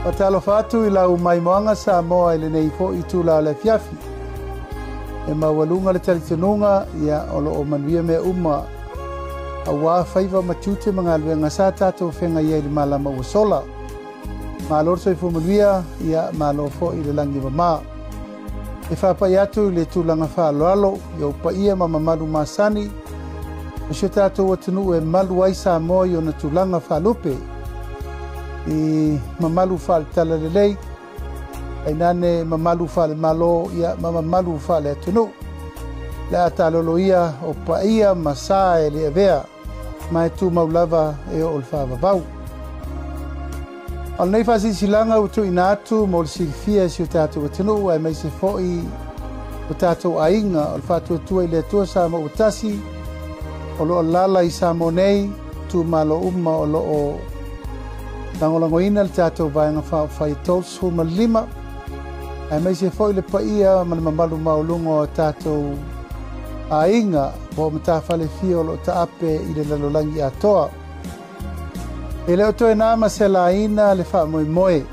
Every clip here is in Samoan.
Faatalofa atu i lau maimoaga Samoa i lenei foi itula o le afiafi. E maualuga le talitonuga, ia, o lo o manuia mea uma aua faiva ma tiute ma galuega sa tatou feagai ai i le malama ua sola. Malo le soifua manuia, ia, malo foi i le lagi e mama. E faapai atu i le tulaga faaaloalo i ou paia ma mamalu masani o si o tatou atunuu e malu ai Samoa i ona tulaga faalupe, i mamalu faale-talalelei, tainane mamalu faale-Malo, ia, ma mamalu faale-atunuu. Le a talolo ia o paia ma sa e le avea, ma e tumau lava e oo i le faavavau. O lenei faasilasilaga ua tuuina atu mo le silafia e si o tatou atunuu aemaise foi o tatou aiga o le Faatuatua i le Atua Samoa ua tasi, o lo o alaala i Samoa nei, itumalo uma o lo o lagolagoina le tatou Vaega Faaupufai e 35, aemaise foi le paia ma le mamalu maualuga o tatou aiga po o matafale fia o lo o taape i le lalolagi atoa. E le o toe na ma se laina le faamoemoe,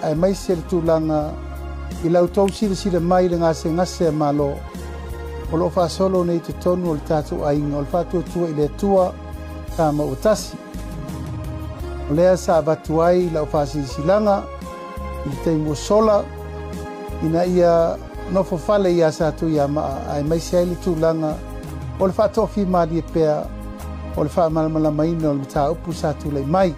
aemaise le tulaga i la outou silasila mai i le gasegase a Malo o lo o faasolo nei i totonu o le tatou aiga o le Faatuatua i le Atua Samoa ua tasi. O lea sa avatu ai lau faasilasilaga i le taimi ua sola ina ia nofo fale ia Satuiamaa, aemaise ai le tulaga o le faatoafimalie pea o le faamalamalamaina o le mataupu sa tulai mai.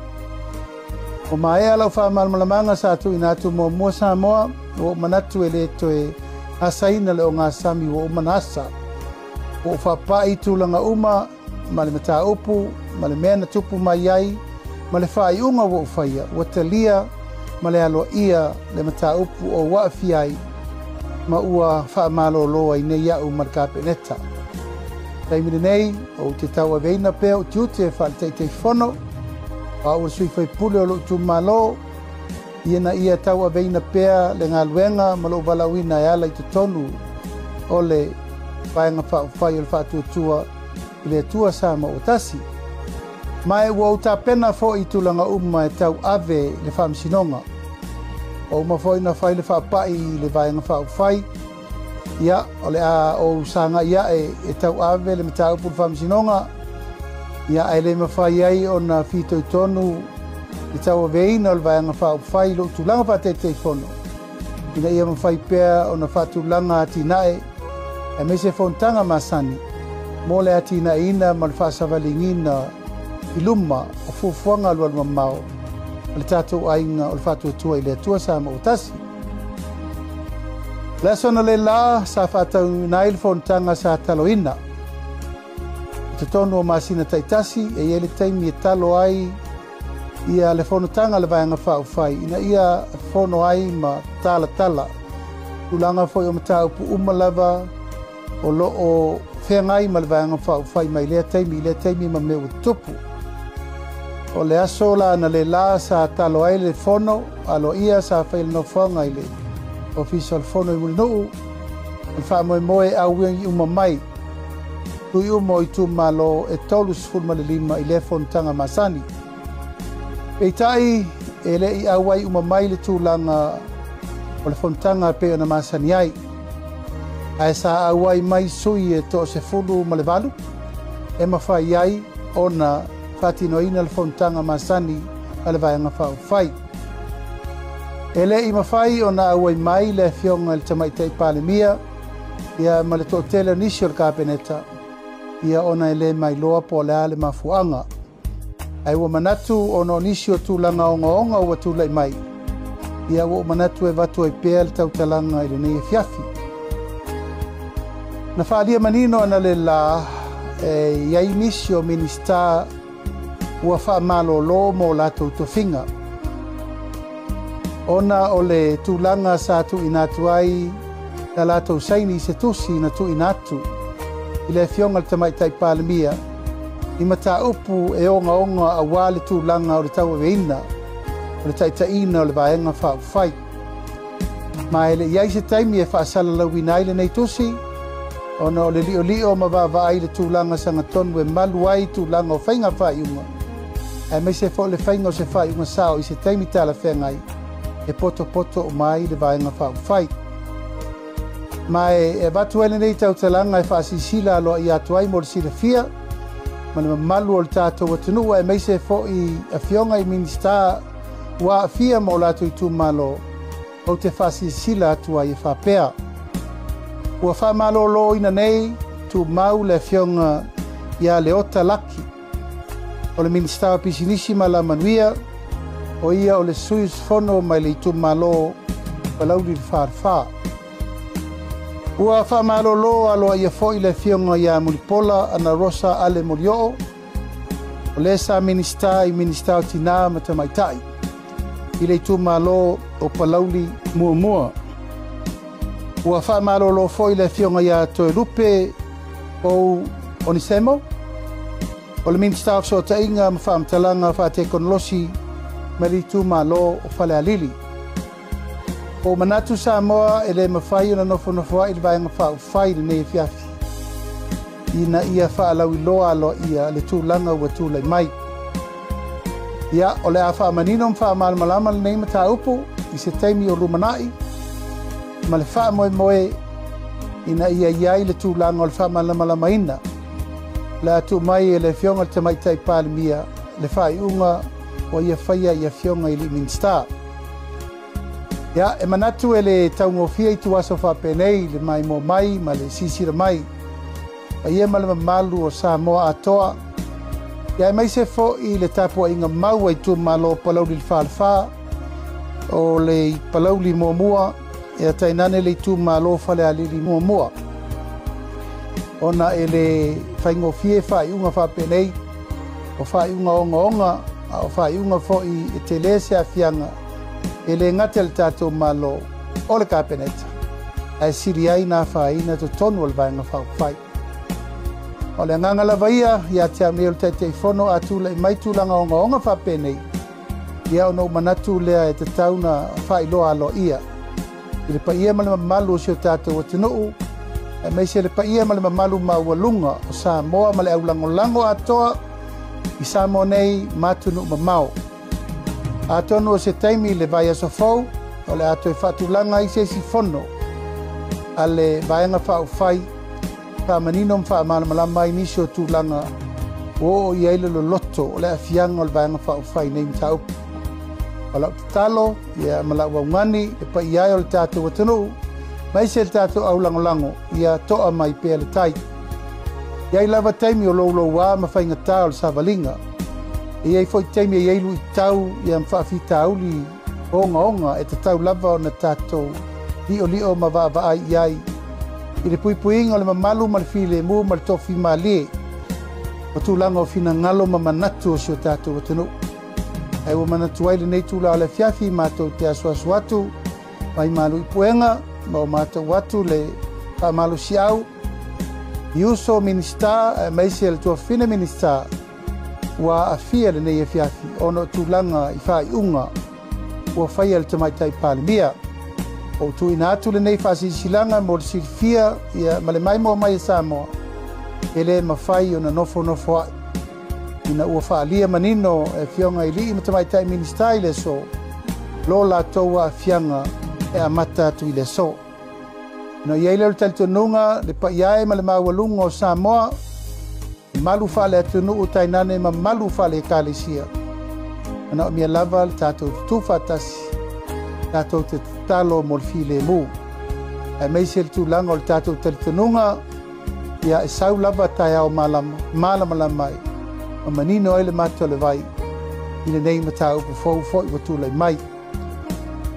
Ua maea lau faamalamalamaga sa tuuina atu muamua Samoa, ua ou manatu e le toe asaina le ogasami ua uma na asa. Ua ou faapai tulaga uma ma le mataupu ma le mea na tupu mai ai ma le faaiuga ua ou faia, ua talia ma le aloaia le mataupu o ou aafia ai ma ua faamalolo ai nei au ma le Kapeneta. Taimi lenei, ou te tauaveina pea ou tiute faale-Taitaifono, o au o le sui faipule o lou itumalo, ina ia tauaveina pea le galuega ma lou valaauina e ala i totonu o le Vaega Faaupufai o le Faatuatua i le Atua Samoa ua tasi. Ma e ua ou tapena foi i tulaga uma e tauave le Faamasinoga. Ua uma foi ona fai le faapai i le Vaega Faaupufai, ia, o le a ou sagai ae e tauave le mataupu i le Faamasinoga, ia, ae le mafai ai ona fitoitonu le tauaveina o le Vaega Faaupufai i lou tulaga faataitaifono, ina ia mafai pea ona faatulaga atinae aemaise fonotaga masani mo le atinaeina ma le faasavaligiina i luma o fuafuaga alualumamao a le tatou aiga o le Faatuatua i le Atua Samoa ua tasi. O le aso analeila sa faataunuuina ai le fonotaga sa taloina. I totonu o masina taitasi e i ai le taimi e talo ai ia le fonotaga a le Vaega Faaupufai ina ia fono ai ma talatala tulaga foi o mataupu uma lava o lo o feagai ma le Vaega Faaupufai mai lea taimi i lea taimi ma mea ua tutupu. O le aso la analeila sa talo ai le fono aloaia sa fai le nofoaga i le Ofisa o le Fono i Mulinuu, o le faamoemoe e auiagi uma mai sui uma o itumalo e 35 i lea fonotaga masani. Peitai, e le i auai uma mai le tulaga o le fonotaga e pei ona masani ai, ae sa auai mai sui e 18 e mafai ai ona faatinoina le fonotaga masani a le Vaega Faaupufai. E le i mafai ona auai mai le afioga i le Tamaitai Palemia, ia, ma le toatele o nisi o le Kapeneta, ia, ona e le mailoa po o le a le mafuaaga. Ae ua manatu ona o nisi o tulaga ogaoga ua tulai mai, ia, ua ou manatu e avatu ai pea le tautalaga i lenei afiafi. Na faaalia manino analeila e i ai nisi o Minisita ua faamalolo mo latou tofiga, ona o le tulaga sa tuuina atu ai la latou saini i se tusi na tuuina atu i le afioga i le Tamaitai Palemia i mataupu e ogaoga aua le tulaga o le tauaveina o le taitaiina o le Vaega Faaupufai. Ma e le i ai se taimi e faasalalauina ai lenei tusi, ona o le liolio ma vaavaai le tulaga sagatonu e malu ai tulaga o faiga faaiuga, aemaise foi le faiga o se faaiuga sao i se taimi talafeagai. E potopoto uma ai le Vaega Faaupufai. Ma e avatu ai lenei tautalaga e faasilasila aloaia atu ai mo le silafia ma le mamalu o le tatou atunuu, aemaise foi afioga i Minisita ua aafia ma o latou itumalo, ou te faasilasila atu ai e faapea: Ua faamaloloina nei tumau le afioga ia Leota Laki, o le Minisita o Pisinisi ma Alamanuia, o ia o le sui usufono mai le itumalo Palauli le Falefa. Ua faamalolo aloaia foi le afioga ia Mulipola Anarosa Ale Molioo, o le sa Minisita i Minisita o Tina ma Tamaitai i le itumalo o Palauli Muamua. Ua faamalolo foi le afioga ia Toelupe Pou Onesemo, o le Minisita o Fesootaiga ma Faamatalaga Faatekonolosi mai le itumalo o Falealili. Ua ou manatu Samoa e le mafai ona nofonofo ai le Vaega Faaupufai i lenei afiafi, ina ia faalauiloa aloaia le tulaga ua tulai mai. Ia, o le a faamanino ma faamalamalama lenei mataupu i se taimi o lumanai ma le faamoemoe ina ia i ai le tulaga o le faamalamalamaina. O le a tuu mai e le afioga i le Tamaitai Palemia le faaiuga ua ia faia i afioga i alii Minisita. Ia, e manatu e le taugofie ituaso faapenei le maimoa mai ma le silasila mai paia ma le mamalu o Samoa atoa, ia aemaise foi le tapuaiga mau a itumalo o Palauli le Falefa, o le Palauli Muamua, ia tainane le itumalo Falealili Muamua. Ona e le faigofie faaiuga faapenei, o faaiuga ogaoga, a o faaiuga foi e tele se aafiaga, e le gata i le tatou Malo o le Kapeneta, ae sili ai na afaina totonu o le Vaega Faaupufai. O le agaga lava ia ia te au nei o le Taitaifono, a tulai mai tulaga ogaoga faapenei, ia ona ou manatu lea e tatau na faailoa aloaia i le paia ma le mamalu o si o tatou atunuu, aemaise le paia ma le mamalu maualuga o Samoa ma le aulagolago atoa i Samoa nei ma atunuu mamao. Atonu o se taimi i le vaiaso fou, o le a toe faatulaga ai se isi fono a le Vaega Faaupufai, faamanino ma faamalamalama ai nisi o tulaga ua oo i ai le loloto o le aafiaga o le Vaega Faaupufai nei mataupu. O lau tatalo ia ma lau augani le paia ai o le tatou atunuu, aemaise le tatou aulagolago, ia toa mai pea le tai. E i ai lava taimi o louloua ma faigata o le savaliga. E i ai foi taimi e i ai luitau ia ma faafitauli ogaoga e tatau lava ona tatou li'oli'o ma vaavaai i ai i le puipuiga o le mamalu ma le filemu ma le tofimalie o tulaga o finagalo ma manatu o si o tatou atunuu. Ae ua manatu ai lenei tula o le afiafi matou te asuasu atu mai malu i puega ma o matou atu le faamalosiau i uso Minisita aemaise le tuafafine Minisita ua aafia lenei afiafi ona o tulaga i faaiuga ua faia le Tamaitai Palemia. Ua ou tuuina atu lenei faasilasilaga mo le silafia ia ma le maimoa mai e Samoa, e le mafai ona nofonofo ai ina ua faaalia manino e afioga i alii ma tamaitai Minisita i le aso lo latou aafiaga e amata atu i le aso. Na i ai lea o le talitonuga le paia e ma le maualuga o Samoa, mamalu faale-atunuu tainane mamalu faale-ekalesia, manaomia lava le tatou tutu faatasi, tatou te tatalo mo le filemu, aemaise le tulaga o le tatou talitonuga ia e sau lava taeao malama malamalama ai ma manino ai le mata o le vai i lenei mataupu fou foi ua tulai mai.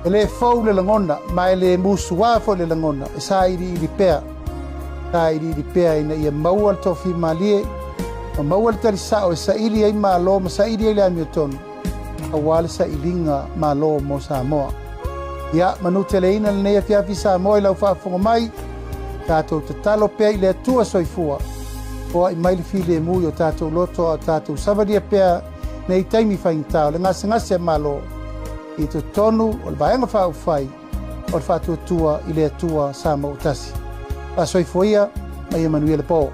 E le fou le lagona, ma e le musuā foi le lagona, e sailiili pea, sailiili pea ina ia maua le tofimalie ma maua le talisao e saili ai malo ma saili ai le amiotonu aua le sailiga malo mo Samoa. Ia manuteleina lenei afiafi Samoa i lau faafofoga mai, tatou tatalo pea i le Atua soifua, foai mai le filemu i o tatou loto a o tatou savalia pea nei taimi faigata o le gasegase a Malo i totonu o le Vaega Faaupufai o le Faatuatua i le Atua Samoa ua Tasi. Faasoifua ia ma ia manuia le po.